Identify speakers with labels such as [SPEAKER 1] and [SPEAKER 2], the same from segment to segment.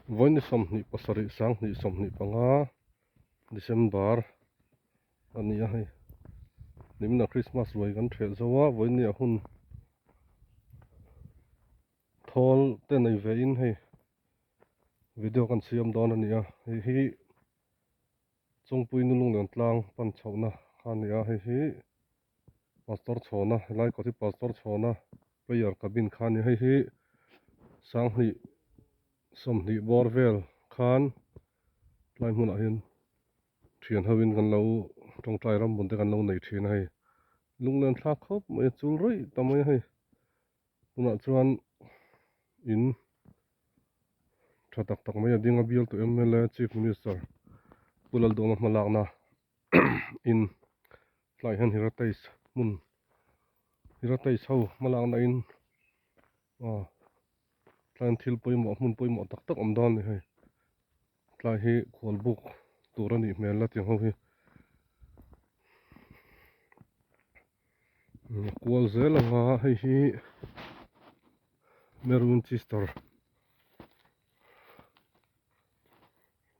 [SPEAKER 1] Vawiin 27 2025 December a ni a hei nimin ah Christmas ruai kan ṭhelh zo a vawiin ni ah hun thawl te nei ve in hei video kan siam dawn a ni a hei hi Chawngpui Nulunglen tlang pan chhohna kha a ni a hei hi Pastor Chhawna helai kawt hi Pastor Chhawna prayer cabin kha a ni hei hi 20 20 bawr vel khan tlai hmunah hian thian ho in kan lo tawngtai ram bun te kan lo nei thin a hei lunglen thlak khawp mai a chul rawih ta mai a hei tunah chuan in tha tak tak mai a ding a bialtu M_L_A chief minister Pu Lalduhna hmalakna in tlai hian heritage hmun heritage ho hmalakna in aw tlaiin thil pawimawh hmun pawimawh tak tak awm dawn a ni hei tlai hi khual buk tur a nih hmel a tiang ho hi a kual zel ang a hei hi Maroon Chester.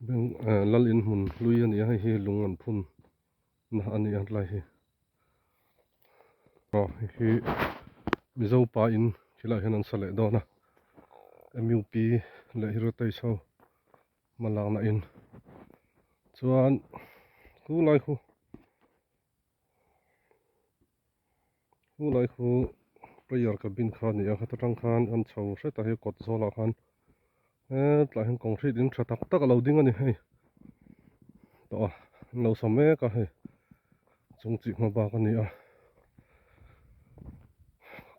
[SPEAKER 1] Beng eh lal in hmun hlui a ni a hei hi lung an phun na a ni a tlai hi aw hei hi mizo pa in khilaiah hian an sa leh dawn a M_U_P leh heritage ho hma lakna in chuan khu lai khu. Chulai khu prayer cabin kha a ni a khata tang khan an chho hret a hei kawt zawlah khan hetlai hian concrete in tha tak tak a lo ding a ni hei tawh a an lo sa mek a hei chung chih hma bak a ni a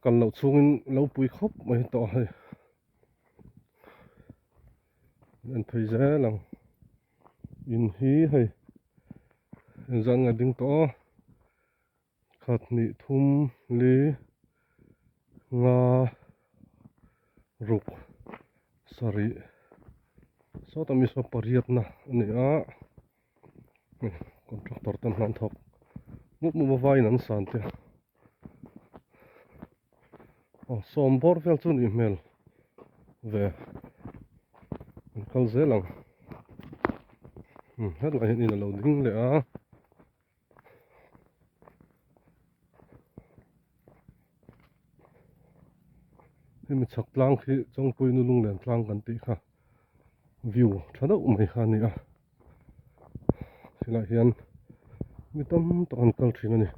[SPEAKER 1] kal loh chhungin lo pui khawp mai tawh a hei en phei zel ang in hi hei engzah nge a ding tawh a. Khat hnih thum li nga ruk sarih sawta mi saw pariatna a ni a hei contractor ten hna an thawk mup mup a vaiin an san te aw sawm bawr vel chu nih hmel ve an kal zel ang hetlai hian in a lo ding leh a. Hemi chhak tlang khi Chawngpui nu lunglen tlang kan tih kha view tha deuh mai kha a ni a silai hian mi tam tak an kal thin a ni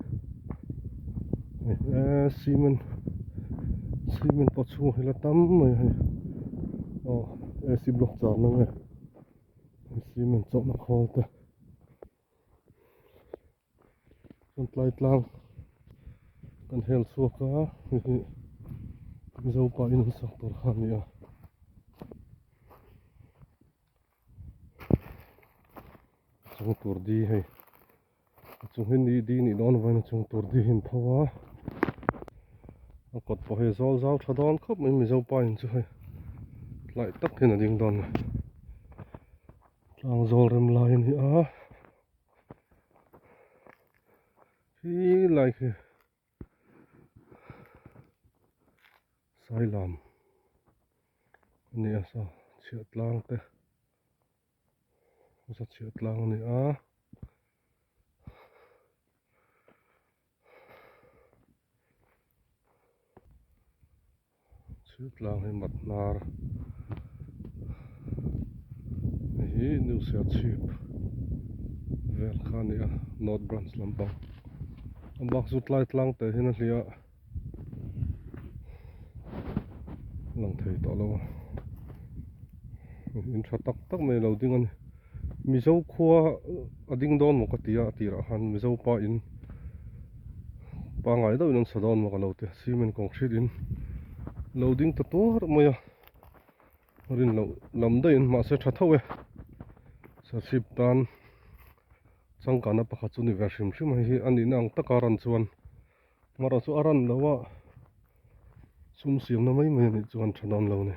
[SPEAKER 1] eee cement cement pawh chhungah hi la tam mai a hei aw A_C block char na nge cement chawhna khawl te. Chuan tlai tlang kan hel chhuak a hei hi Mizo pa in an sak tur kha a ni a chung tur di hei a chung hi ni di nih dawn avangin a chung tur di hi an tho a a kawt pawh hei zawl zau tha dawn khawp mai Mizo pa in chu hei tlai tak hian a ding dawn a ni. Tlang zawl rem lai a ni a khi lai khi sailam a ni a saw chhiah tlang te hmasa chhiah tlang a ni a. Chhiat tlang hi mat hnar hei hi new serchhip vel kha a ni a north branch lampang a bak chu tlai tlang teh hian a hliah a lang thei tawh lo a in tha tak tak mai a lo ding a ni mizo khua a ding dawn maw ka ti a a tirah khan mizo pa in pangai deuhin an sa dawn maw ka lo ti a cement concrete in lo ding ta tuar mai a rin loh lam daihin mahse tha tho e serchhip tan changkanna pakhat chu ni ve hrim hrim hei hi a nihna ang taka ran chuan marawh chu a ran loh a sum siamna mai mai a nih chuan tha dawn lo a ni.